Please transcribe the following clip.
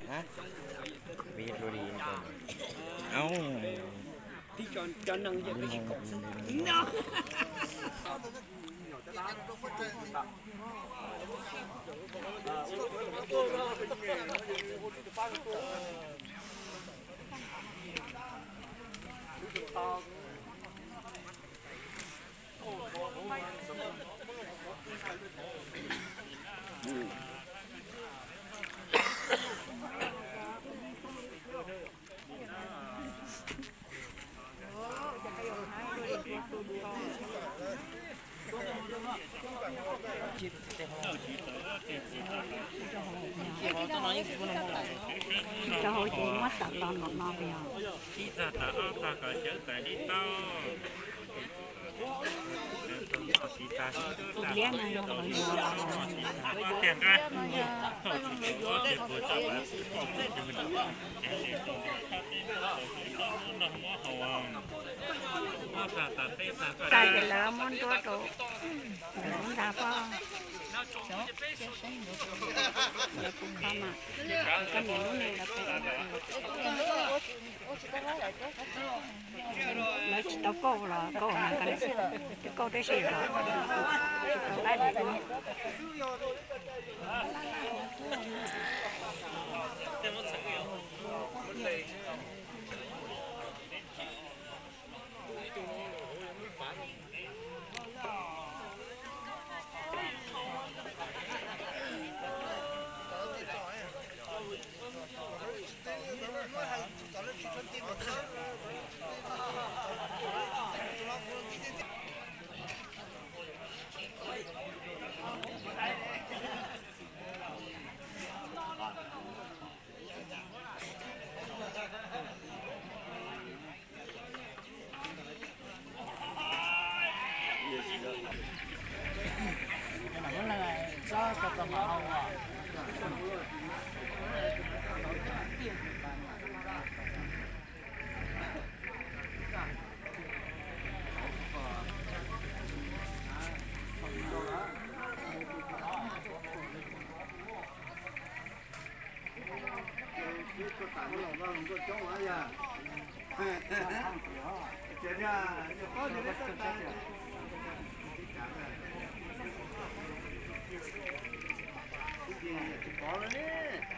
ຮະ ເຮັດບໍ່ດີກ່ອນ ເອົ້າ ທີ່ຈອນ ຈອນນັ່ງຢູ່ທີ່ກົກເນາະ. ກາຍເປັນລາວມ່ວນຕົວໂຕ ເດີນທາງພໍ່ ເດີນພູເຂົ້າມາ ກໍມີລຸ້ນໜຶ່ງແລ້ວໄປ ແລ້ວຊິເຕົ້າໂກ້ລະ ໂກ້ນຳກັນ ຊິໂກ້ໄດ້ສີ່ລະ ຊິໂກ້ໄດ້ດີ. ຈະພໍແລ້ວນີ້.